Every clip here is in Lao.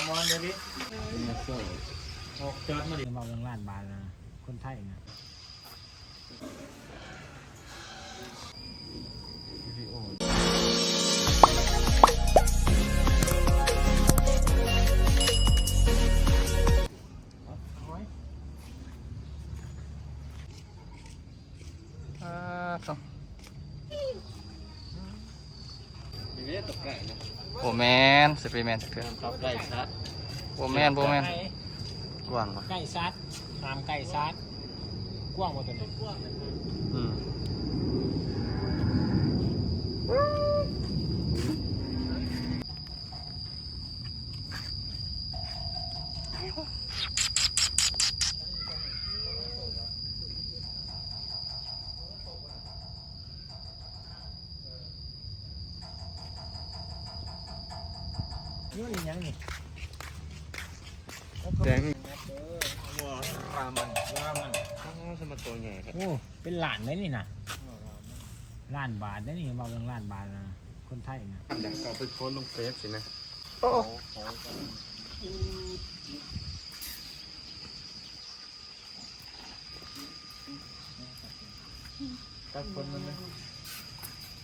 ມອນເດວິດ ອອກຈອດມາດິ ເວົ້າເລື່ອງລ້ານບາດນະ ຄົນໄທນະ ວິດີໂອ. ອ່າ ໂທ້ ນີ້ເດ້ຕົວໄກ່ນະ ບໍ່ແມ່ນ ຊິໄປແມ່ນຈັກເທື່ອ ຕົວໄກ່ຊະ ບໍ່ແມ່ນ ບໍ່ແມ່ນ ກວ້າງວະ ໄກ່ຊາດ ຕາມໄກ່ຊາດ ກວ້າງບໍ່ຕົວນີ້ ອືມ. ນີ້ຫຍັງນີ້ ແດງ ເອີ ລາມັນ ລາມັນ ອໍ ສະມາໂຕໃຫຍ່ແທ້ ໂອ້ ເປັນລ້ານເດ້ນີ້ນະ ລ້ານບາດເດ້ນີ້ ເວົ້າເລື່ອງລ້ານບາດນະ ຄົນໄທນະ ຢາກເອົາໄປໂພສລົງເຟສຊີ້ນະ ໂອ້ ໂອ້. ຕັດຂົນມັນເລີຍ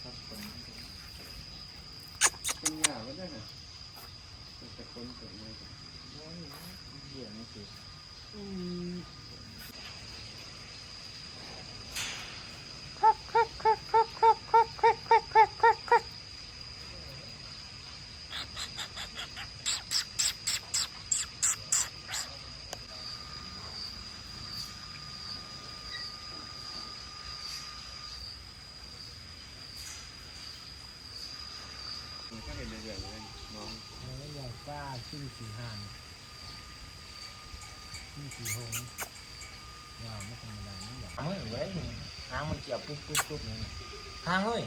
ຕັດຂົນ ເປັນຫຍ້າມັນເດ້ນະ ແຕ່ຂົນເກີດໃໝ່ ໂອ້ຍ ເຫື່ອມັນຊິ ອືມ. ມັນກໍເຫັນເລື້ອຍໆເລີຍນ້ອງ ເອີ ຢາກປາຊິຊິຫາ ຊິຊິຫົງ ວ່າມັນທຳມະດາ ມັນຢາກ ເອີ ເວີຍ ຫາງມັນຈຽບປຸບໆໆ ນີ້ ທາງເອີຍ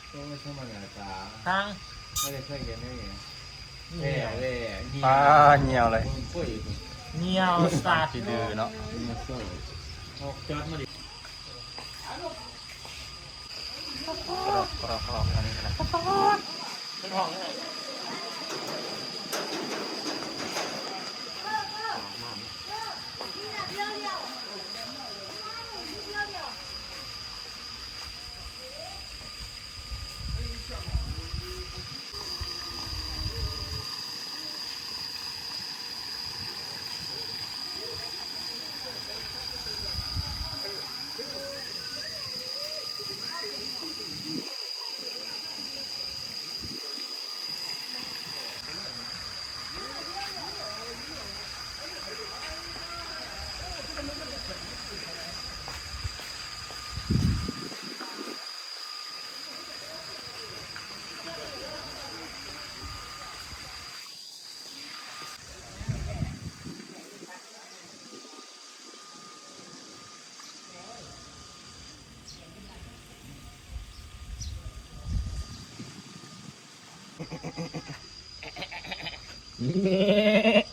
ໂອ້ຍ ທຳມະດາຕາ ທາງ ບໍ່ໄດ້ເຄີຍເຫັນເລີຍ ແຫຼະ ແຫຼະ ປາ ຍ່ຽວເລີຍ ຍ່ຽວສາດ ຂີ້ດື້ເນາະ ອອກຈອດມາດິ. ກະດອກ ກະດອກ ກະດອກ ອັນນີ້ກະດອກ ເປັນຫ້ອງເລີຍ.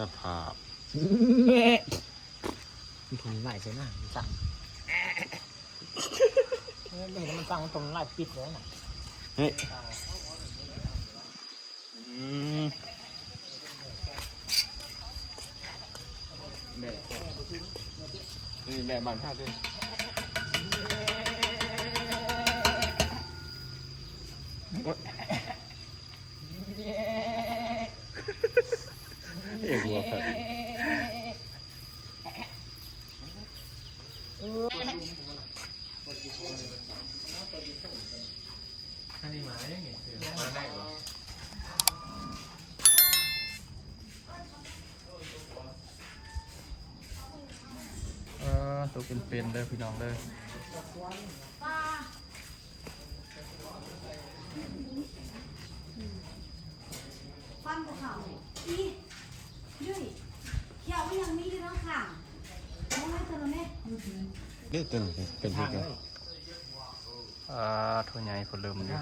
ສະພາບ ມັນທົນໄຫຼໃສ່ນະ ມັນສັ່ງ ເອີ ມັນສັ່ງ ມັນທົນໄຫຼ ປິດເລີຍນະ ເຮີ້ຍ. ອືມ ແບບ ນີ້ແບບບ້ານເຮົາເດ້ ໂອ້ຍ ເອີ ຫົວເຂົາ ອັນນີ້ໝາໄດ້ນີ້ ເອີ ໝາໄດ້ບໍ່? ເອີ ໂຕເປັນໆເດີພີ່ນ້ອງເດີ. ຟັນບໍ່ເຂົ້າອີ ເຮີ້ຍ ຂຽວມັນຍັງມີຢູ່ເນາະຂ້າງ ມອງໃຫ້ຕົວນັ້ນແດ່ ເດ້ຕົວນັ້ນເປັນຄືກັນ. ອ່າ ໂທ້ ໃຫຍ່ພຸ້ນ ເລີ່ມຢູ່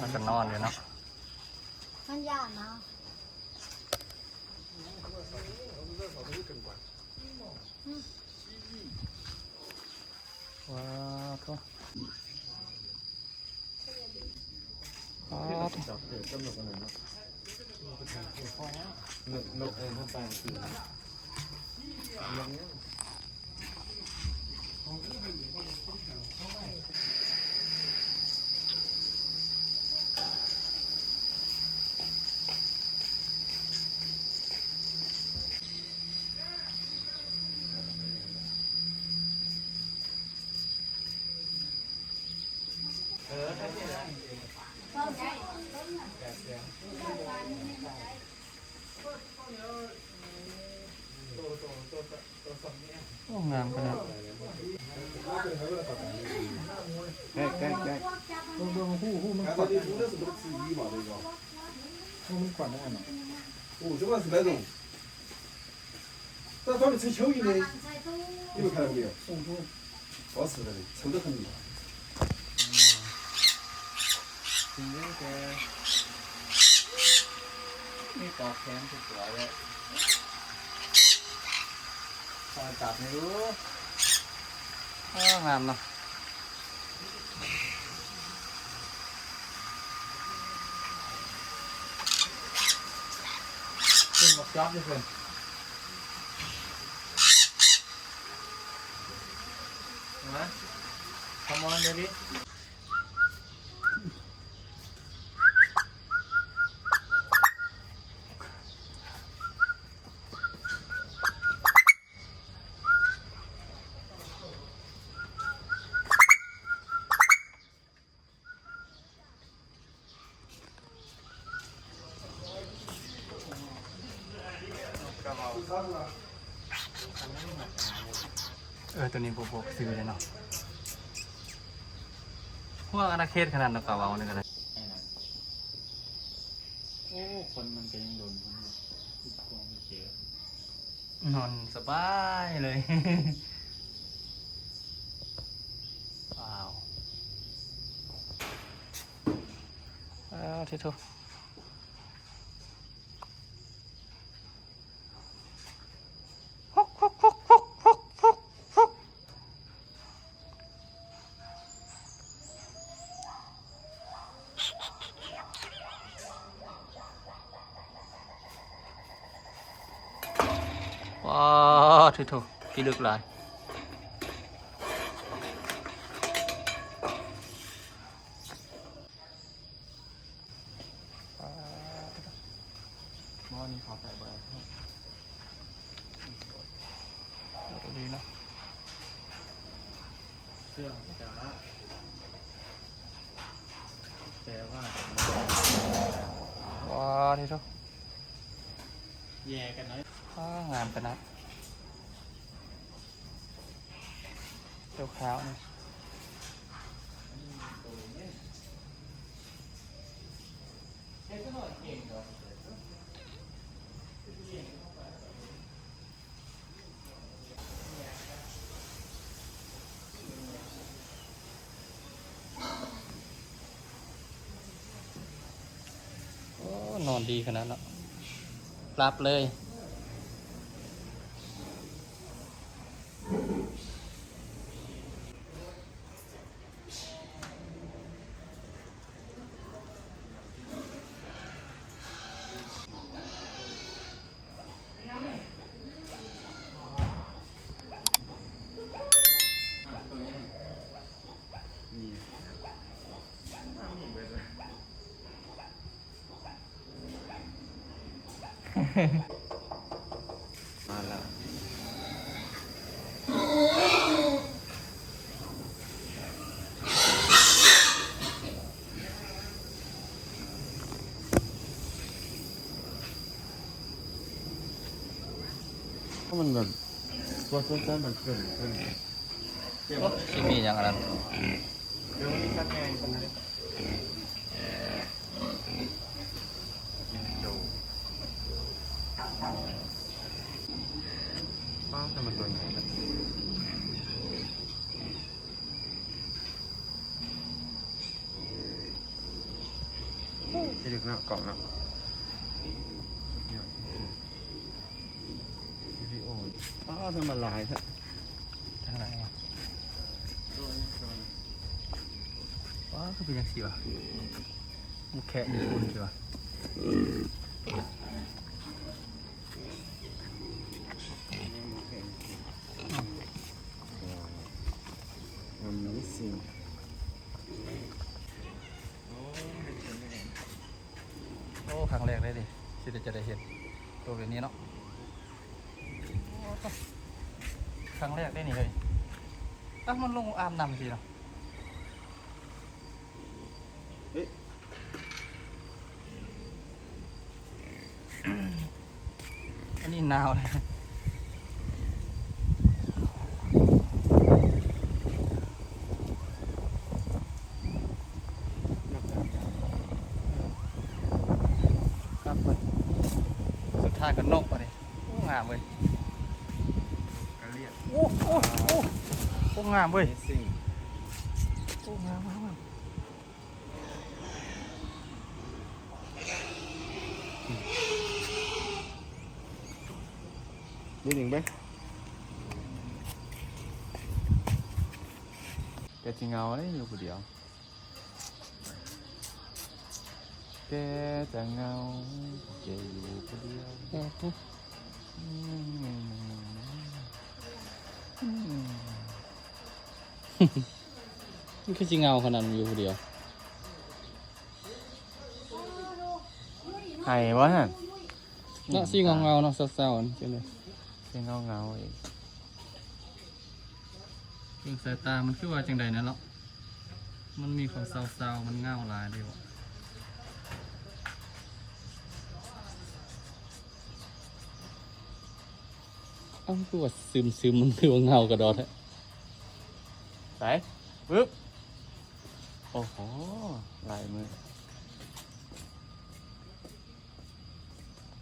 ມັນກໍນອນຢູ່ເນາະ ມັນຢ້ານເນາະ. ວ້າໂທ້ ວ້າໂທ້. ນກ ນກ ເອີ ນກຕ່າງ ໂອ້ ງາມຂະໜາດ. ເບິ່ງ ເບິ່ງ ຫູ ຫູມັນຂວັນ ຫູມັນຂວັນໄດ້ເນາະ. ມີປອກແຂນທຸກຕົວເລີຍ. ຄອຍຈັບໃຫ້ດູ. ເອີ ງາມເນາະ. ເພິ່ນບັກຈັບຢູ່ເພິ່ນ. ມາ Come on baby. ເອີ ໂຕນີ້ບໍ່ ບໍ່ ບໍ່ຄືເດ້ເນາະ. ຫົວອານາເຂດຂະໜາດ ນອກກາເວົ້ານີ້ກະໄດ້. ໂອ້ ຄົນມັນກະຍັງດົນພຸ້ນເນາະ ຄືບໍ່ເຈີ. ນອນສະບາຍເລີຍ. ວ້າວ ອ້າວ ເທໂທ. ວ້າວ ໂທ ພິລຶກຫຼາຍ. ໝໍນີ້ເຂົ້າໃສ່ບໍ່ໄດ້. ເອົາໂຕນີ້ເນາະ ເຊື່ອງຈ້າ ແຕ່ວ່າ ວ້າ ນີ້ໂຕ ແຍ່ກັນເນາະ. ວ້າ ງາມຂະໜາດ. ເຈົ້າຂາວນີ້ ໂອ້ ນອນດີຂະໜາດເນາະ ຫຼັບເລີຍ. ມາແລ້ວ ມັນແບບ ຕົວ ຕົວ ຕົວ ມັນເປັນ ເປັນ ໂອ້ ຊິມີຫຍັງອັນນັ້ນ. ປ້າ ແຕ່ມັນຕົວໃຫຍ່ນະ ທີ່ເດັກເນາະ ກ້ອງເນາະ ວິດີໂອ. ອ້າວ ທຳໄມຫຼາຍແທ້ ທາງໃດວະ? ອ້າວ ຄືເປັນຈັ່ງຊີ້ວະ? ມັນແຄະຢູ່ພຸ້ນຊີ້ວະ? Amazing. ໂອ້ ຄັ້ງແລກເລີຍເດ ທີ່ຈະໄດ້ເຫັນໂຕແບບນີ້ເນາະ. ໂອ້ ຄັ້ງແລກເດ້ນີ້ເຮີ້ຍ. ເອົ້າ ມັນລົງອາບນ້ຳຊີ້ເນາະ. ເອີ ອັນນີ້ໜາວເລີຍ. ຄັກເວີ້ຍ. ສຸດທ້າຍກໍນົກບາດນີ້. ໂອ້ ງາມເວີ້ຍ. ໂອ້ ໂອ້ ໂອ້ ໂອ້ ງາມເວີ້ຍ. Amazing. ໂອ້ ງາມ ງາມ ງາມ. ເບິ່ງເບິ່ງ ແຕ່ຊິເຫງົາເດ້ຢູ່ຜູ້ດຽວ ແຕ່ຈະເຫງົາ ແຕ່ຢູ່ຜູ້ດຽວ. ເອີ ມັນຄືຊິເຫງົາຂະໜາດນັ້ນ ຢູ່ຜູ້ດຽວ. ໄຫ້ບໍ່ຫັ້ນ ເນາະ ຊິເຫງົາໆເນາະ ເສົ້າໆ ຈັ່ງໃດ ຊິເຫງົາໆອີກ. ເບິ່ງສາຍຕາມັນຄືວ່າຈັ່ງໃດນັ້ນເນາະ ມັນມີຄວາມເສົ້າໆ ມັນເຫງົາຫຼາຍເດ້. ເອົ້າ ຄືວ່າຊຶມໆ ມັນຄືວ່າເຫງົາກະດອແທ້. ໄປ ປຶບ. ໂອ້ໂຫ ລາຍມື